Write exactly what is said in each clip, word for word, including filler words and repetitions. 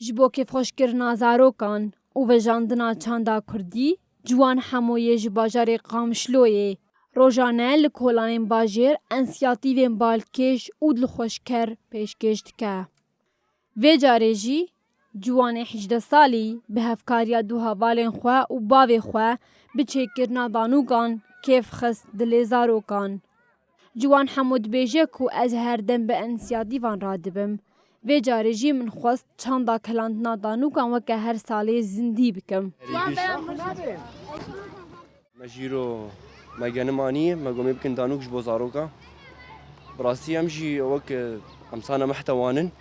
Ji bo kêfxweşkirina zarokan û vejandina çanda kurdî, Ciwan Hemo yê ji bajarê Qamişloyê rojane li kolanên bajêr ensiyatîvên balkêş û dilxweşker pêşkêş dike. Vê carê jî ciwanê hejdeh salî bi hevkariya du hevalên xwe û bavê xwe bi çêkirina danûkan kêf xist dilê zarokan. Ciwan Hemo dibêje ku ez her dem bi ensiyatîvan radibim. Vê carê jî min xwest çanda kelandina danûkan weke her salê zindî bikim. Me jî îro me genim anî, me gomê bikin danûk ji bo zaroka. Bi rastî em jî wek, e, em sane mehte wan in.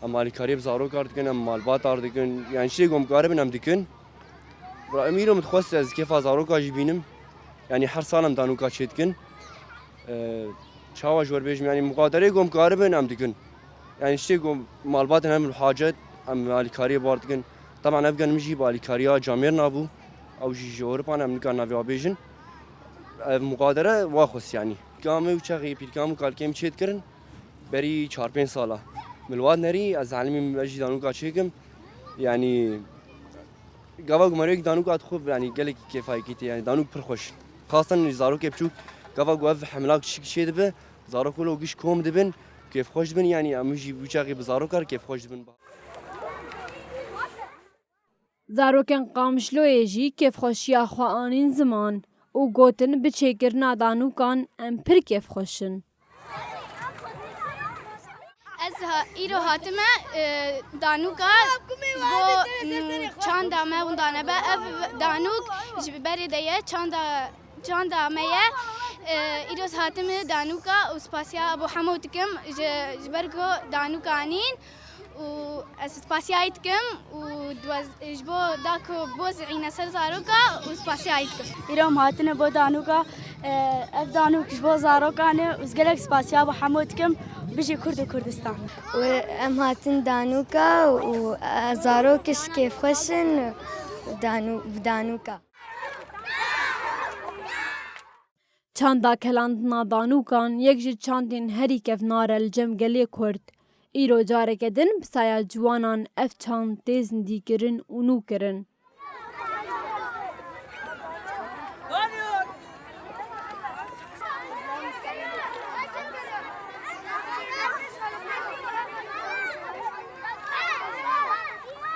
Em alîkariyê bi zaroka dikin, em malbata dikin. Yani ştê ku em karibin em dikin. Em îro min dixwest ez kêfa zaroka jî bînim. Yani her sal em danûka çê dikin. E, çawa ji we bêjim, yani muqaderê ku em karibin em dikin. Yani ştê ku malbatên em li hacet, em alîkariyê bar dikin. Taban ev genim jî bi alîkariya camêrna bû. Ew jî ji Ewropa ne, em nika navê wa bêjin. Ev muqadere wa xwest yani. Pîrka me û çaxê pîrka me û kalkê me çê dikirin. Berî çar pênc sala. Min li wa nerî, ez elimî me jî danûka çêkim. Yani gava ku merivek danûka dixwe, yani gelek kêfayekî tê, yani danûk pir xweş. Xasten zarokê biçûk, gava ku ev hemla kiçik çê dibe, zarok wilo giş kom dibin, kêfxweş dibin, yani em jî wî çaxê bi zarokar kêfxweş dibin. Zarokên Qamişloyê jî kêfxweşiya xwe anîn ziman û gotin bi çêkirina danûkan em pir kêfxweş in. Ez ha-, îro hatime, e, danûka ji bo, mm, çanda me winda nebe. Ev danûk ji berê de ye, çanda, çanda me ye. E, îro ez hatime danûka û spasiya bo hemû dikim ji, ji ber ku danûka anîn. Û ez spasiya wî dikim û duwez-, ji bo da ku bo zîne ser zaroka û spasiya wî dikim. Îro em hatine bo danûka, e, ev danûk ji bo zarokan e û ez gelek spasiya bo hemû dikim. Bijî Kurd û Kurdistan. Û em hatin danûka û, e, zarok ji kêfxweş in danû-, bi danûka. Çanda kelandina danûkan yek ji çandên herî kevnar e li cem gelê Kurd. Îro careke din bi saya ciwanan ev çand tê zindîkirin û nûkirin.